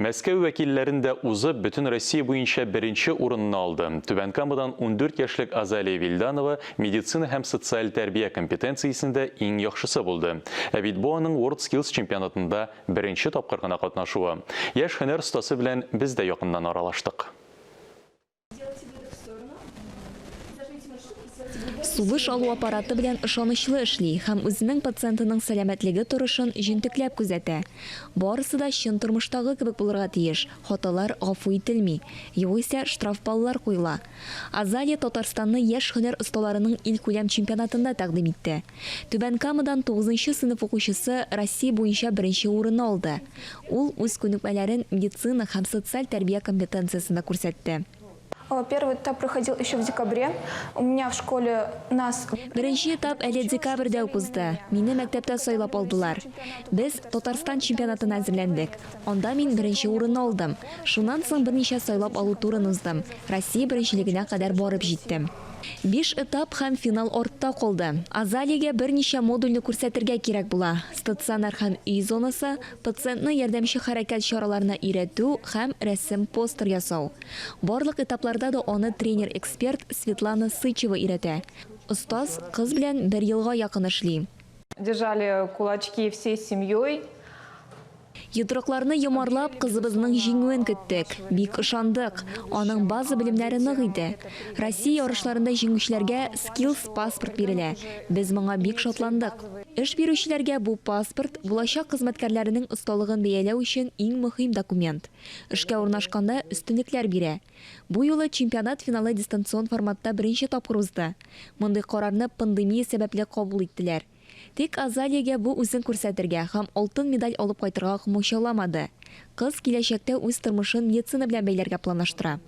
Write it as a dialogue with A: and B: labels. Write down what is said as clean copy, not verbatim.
A: Мәскәү вәкилләрен дә узып, бөтен Россия буенча беренче урынны алды. Түбән Камадан 14 яшьлек Азалия Вильданова медицина һәм социаль тәрбия компетенциясендә иң яхшысы булды. Ә бит бу аның WorldSkills чемпионатында беренче тапкыр гына катнашуы. Яшь һөнәр остасы белән без дә якыннан аралаштык.
B: Сулыш алу аппараты белән ышанычлы эшли һәм үзенең пациентының сәламәтлеге торышын җентекләп күзәтә. Барысы да чын тормыштагы кебек булырга тиеш, хаталар гафу ителми, югыйсә штраф баллар куела. Азалия Татарстанны яшь һөнәр осталарының илкүләм чемпионатында тәкъдим итте. Түбән Камадан тугызынчы сыйныф укучысы Россия буенча беренче урынны алды. Ул үз күнекмәләрен медицина һәм социаль тәрбия компетенциясендә күрсәтте.
C: Первый этап проходил еще в декабре. У меня в школе нас.
B: Беренче этап әле декабрьдә үк узды. Мине мәктәптә сайлап алдылар. Без Татарстан чемпионатына әзерләндек. Анда мин беренче урынны алдым. Шуннан соң берничә сайлап алу турын уздым, Россия беренчелегенә кадәр барып җиттем. Биш этап һәм финал артта калды. Азалиягә берничә модульне күрсәтергә кирәк була, стационар һәм өй зонасы, пациентны ярдәмче хәрәкәт чараларына өйрәтү һәм рәсем-постер ясау. Барлык этапларда да аны тренер-эксперт Светлана Сычева өйрәтә. Остаз кыз белән бер елга якын эшли.
C: Держали кулачки всей семьей.
B: Йодрыкларны йомарлап, кызыбызның җиңүен көттек. Бик ышандык. Аның база белемнәре нык иде. Россия ярышларында җиңүчеләргә Skills паспорт бирелә. Без моңа бик шатландык. Эш бирүчеләргә бу паспорт, булачак хезмәткәрләренең осталыгын бәяләү өчен иң мөһим документ. Эшкә урнашканда өстенлекләр бирә. Бу юлы чемпионат финалы дистанцион форматта беренче тапкыр узды. Мондый карарны пандемия сәбәпле кабул иттеләр. Тик Азалиягә бу үзен күрсәтергә һәм алтын медаль алып кайтырга комачауламады. Кыз киләчәктә үз тормышын медицина белән бәйләргә планлаштыра.